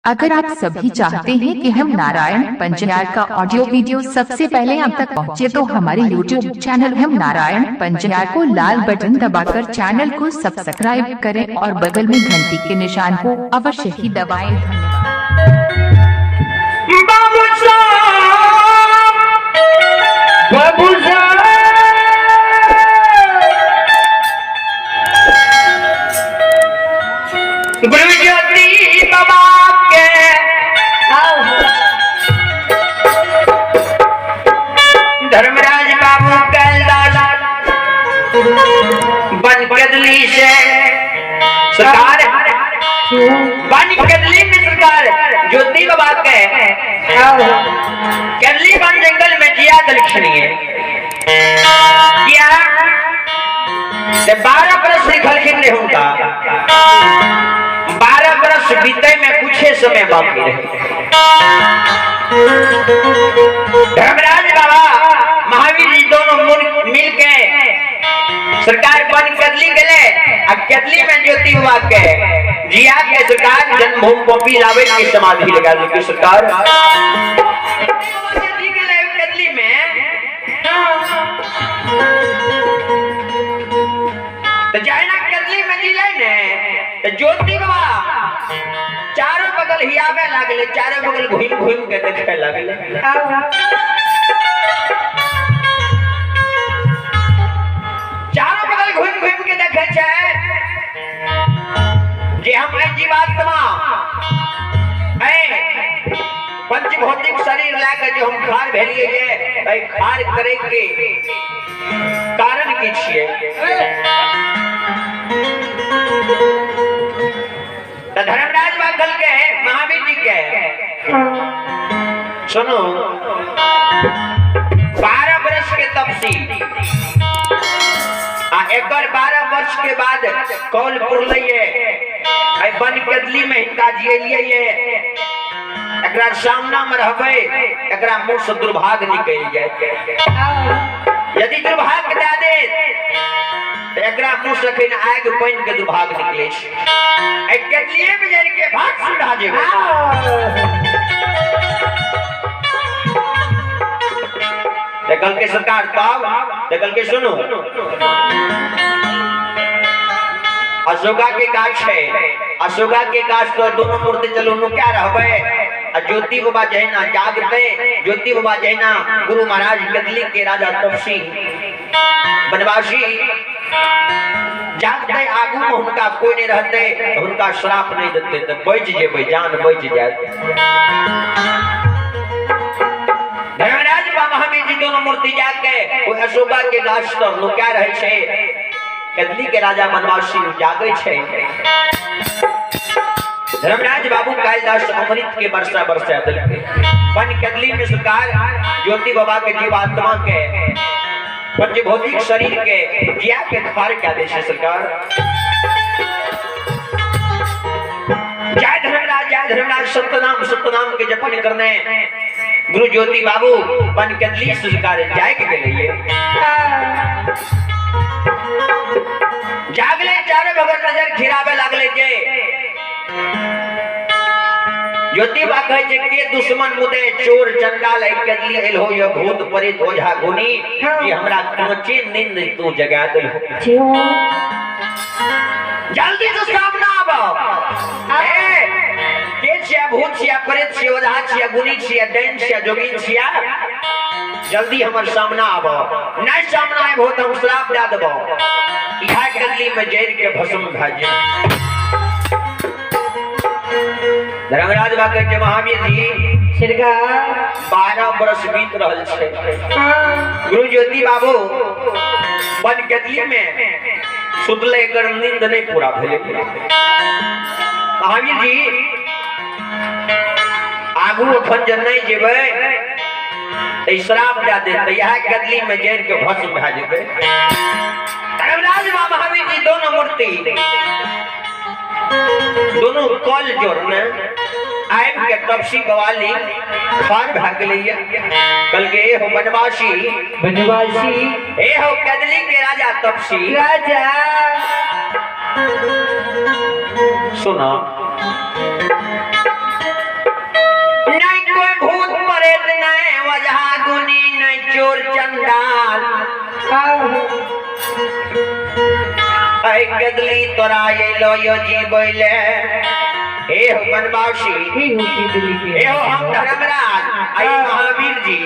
अगर आप सभी चाहते हैं कि हम नारायण पंचयार का ऑडियो वीडियो सबसे पहले आप तक पहुंचे तो हमारे YouTube channel हम नारायण पंचयार को लाल बटन दबाकर चैनल को सब्सक्राइब करें और बगल में घंटी के निशान को अवश्य ही दबाएं। धन्यवाद। बाबू साहब, बाबू साहब, गुरु ज्योति बाबा के धर्मराज बाबू कैलदास बन कदली से सरकार बन कदली में सरकार ज्योति बाबा के कदली बन जंगल में जिया दलक्षणी है किया ते 12 बरस लिखलखिन रहे हुनका। 12 बरस बीते में कुछ समय बाकी रहे। धर्मराज बाबा महावीर जी दोनों मिल के सरकार बन कदली गए आ कदली में ज्योति बाबा के जिया के सरकार जन्मभूमि कॉपी लावे की समाधि लगा दी सरकार कदली में। तो जाना कदली में जिले ने तो ज्योति बाबा चारों बगल हियावे लागले, चारों बगल घूम घूम के देखे लागले। चारों बगल घूम घूम के देखे छै जे हम एहि जीवात्मा पंचभौतिक शरीर लए के जे हम खार भेलिए एहि खार करे के कारण की छियै। तो धर्मराज बागल के महावीर जी के सुनो 12 वर्ष के तपसी आ एकर 12 वर्ष के बाद कौल पुरलैये बन कदली में हिनका जियलियै एकरा सामना में रहबै एकरा मुंह से दुर्भाग्य निकलि जायत। यदि दुर्भाग्य दए देत तो एकरा मुंह से अखन आगि पानि के दुर्भाग्य निकलै छै। एहि कदलिये में जरि के भाग सुधा जेबै। कहलकै सरकार तब कहलकै सुनू अशोका के गाछ है, अशोका के गाछ तो दोनों मूर्ति चलू नुका रहबै आ ज्योति बाबा जहिना जागते, ज्योति बाबा जहिना गुरु महाराज कदली के राजा तपसी बनवासी जागते आगू में हुनका कोई नहीं रहते, हुनका श्राप नहीं देते तो बच जेबै, जान बच जायत। धर्मराज बाबा महावीर जी दोनों मूर्ति जाके वो अशोका के गाछ तर नुका रहे छै। कदली के राजा बनवासी जागे छै। धर्मराज बाबू कालिदास अमृत के वर्षा बरसा देलकै। वन कदली में सरकार ज्योति बाबा के जीवात्मा के पंचभौतिक शरीर के जिया के खार क्या दे छै सरकार। जय धर्मराज जय धर्मराज सत्यनाम सत्यनाम के जपन करने गुरु ज्योति बाबू वन कदली सरकार जाग गेलै। जागले चारों बगल नजर खिरावे लागले जे ज्योति बा कहे जे के दुश्मन मुदे चोर चंडाल एक कदली एल हो यो भूत प्रेत ओझा गुनी जे हमरा कांचे नींद तू जगा देल हो। जल्दी से सामना आबो। ए के छिया भूत छिया प्रेत छिया ओझा छिया गुनी छिया डाइन छिया जोगिन छिया जल्दी हमर सामना आबो, नहीं सामना आबो तो हम श्राप दे देबो इहा कदली में जरि के भस्म भए जाए। धर्मराज बा कहै छै महावीर जी सरकार 12 बरस बीत रहल छै। गुरु ज्योति बाबू बन कदली में सुतले एकर नींद नहीं पूरा भेलै। महावीर जी आगू अखन जे नहीं जेबै तऽ श्राप दए देत तऽ इएह कदली में जरि के भस्म भए जेबै। धर्मराज बा महावीर जी दोनों मूर्ति दोनों कल जोड़ने आबि के तपसी बवाली खार भए गेलैया। कहलकै ए हो बनवासी बनवासी ए हो कदली के राजा तपसी राजा सुना तोरा अयलो यो जीवैले। हे हो बनवासी, हे हो हम धर्मराज आई महावीर जी,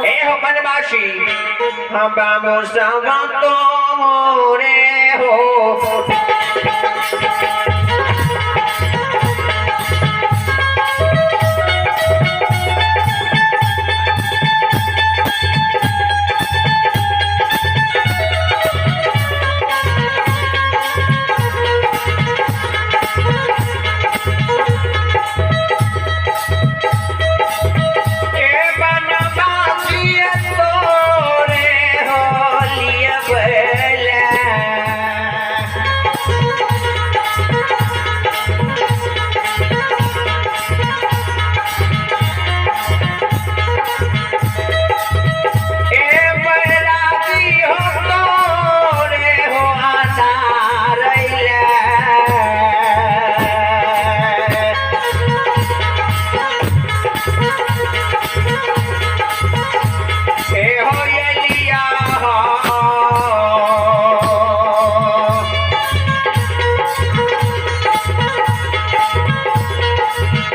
हे हो बनवासी हम बाबू सब तोरे हो।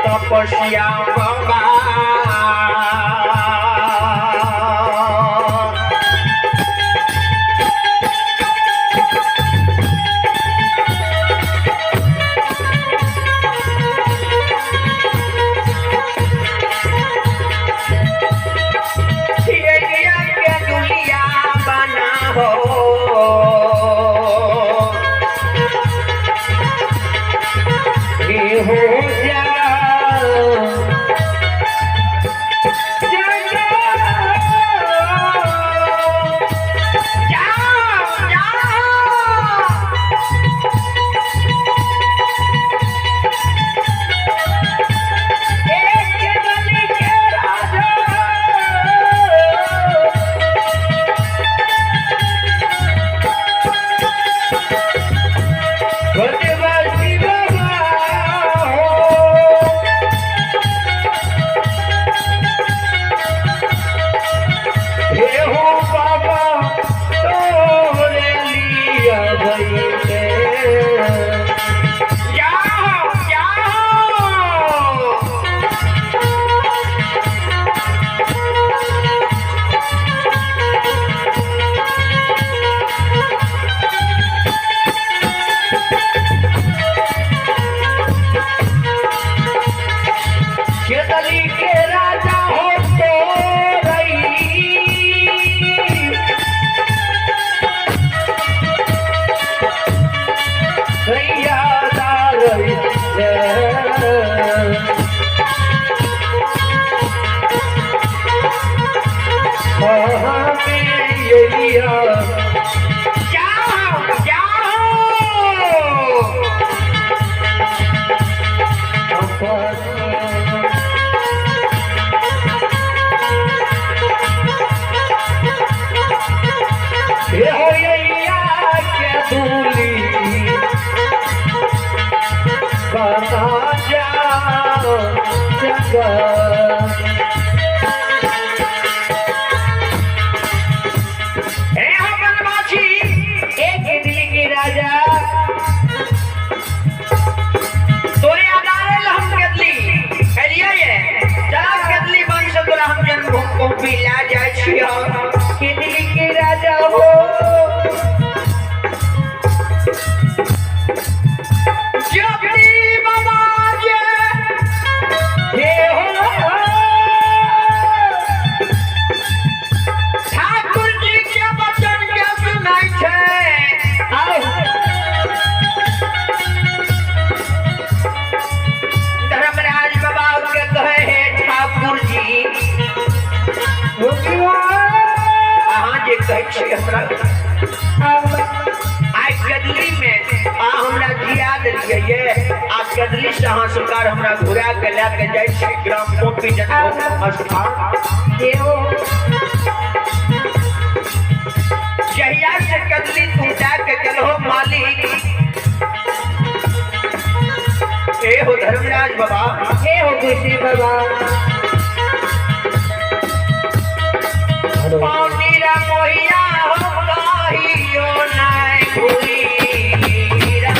तपस्या बाबा दुनिया बना हो कदली से अहाँ सरकार हमरा घुरा के लए के जाइ छी ग्राम कोपी जन्मभूमि स्थान। जहिया से कदली तू लए के गेलहो मालिक, हे हो धर्मराज बाबा, हे हो खुशी बाबा, पानी रा मोहिया हो कहियो नाय भूली रा।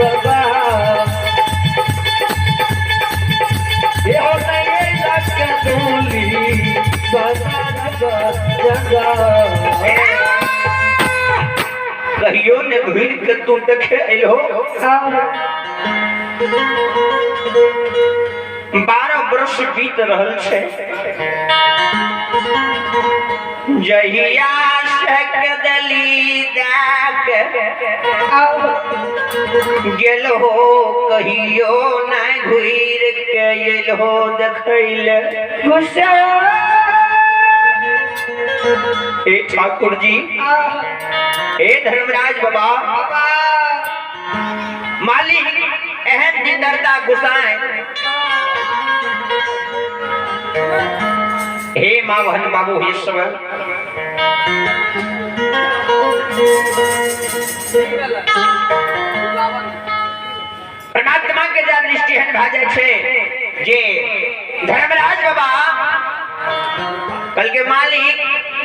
बाबा ये हो नहीं लग दूली बाबा जगा। कहियो ने घुरि के तू देखे अइलहो। 12 वर्ष बीत रहल छै जहिया से कदली दए के गेल हो, कहियो नहि घुरि के अइलहो देखै ले। गुस्सा। हे ठाकुर जी, हे धर्मराज बाबा, मालिक एहन निंदरता गुसाए। हे माँ बहन बाबू ईश्वर, परमात्मा के जा दृष्टि एहन भए जाइ छै जे धर्मराज बाबा कल के मालिक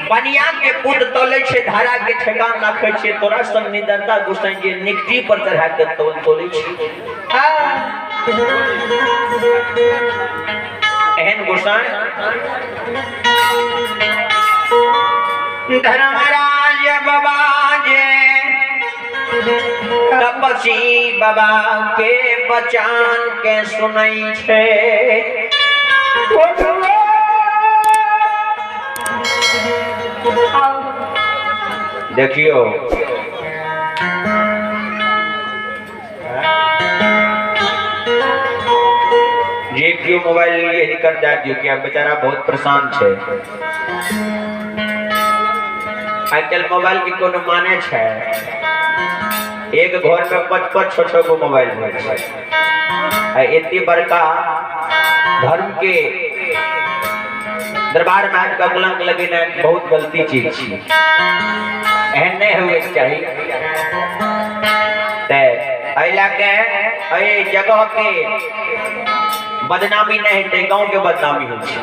बनिया के पुत तोले छै, धारा के ठेकान राखै छै, तोरा संग निदरता गुसाई जे निकटी पर चढ़ा के तोल तोले छै। एहन गुसाई धर्मराज बाबा जे तपसी बाबा के बचान के सुनै छै। देखियो जे क्यों मोबाइल लिए निकल जा दियो कि बेचारा बहुत परेशान छै। आइ काल्हि मोबाइल के कोनो माने छै? एक घर में 5-5 6-6 गो मोबाइल होइ छै। आ एते बड़का धर्म के दरबार में आबि कऽ कलंक लगेनाइ बहुत गलती चीज छी, एहन नहि होइके चाही। तऽ एहि लए के एहि जगह के बदनामी नहि हेतै, गाँव के बदनामी होइ छै।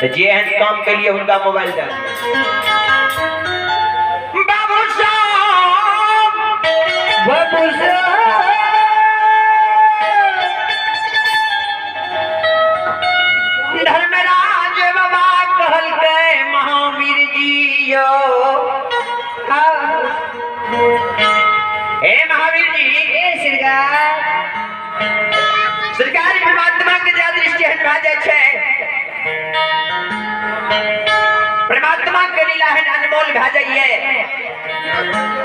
तऽ जे एहन काम के लिए हुनका मोबाइल दए बाबू साहब, बाबू साहब। धर्मराज बाबा कहलकै महावीर जी यो, हे महावीर जी, ए सरकार, सरकारी परमात्मा के जा दृष्टि एहन भए जाइ छै, परमात्मा के लीला एहन अनमोल भए जाइए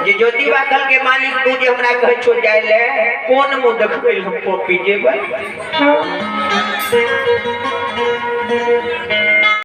जे ज्योतिबा कहल के मालिक तू जे हमरा कहै छौ जाय ले, कोन मुँह देखबै हम कॉपी जेबै?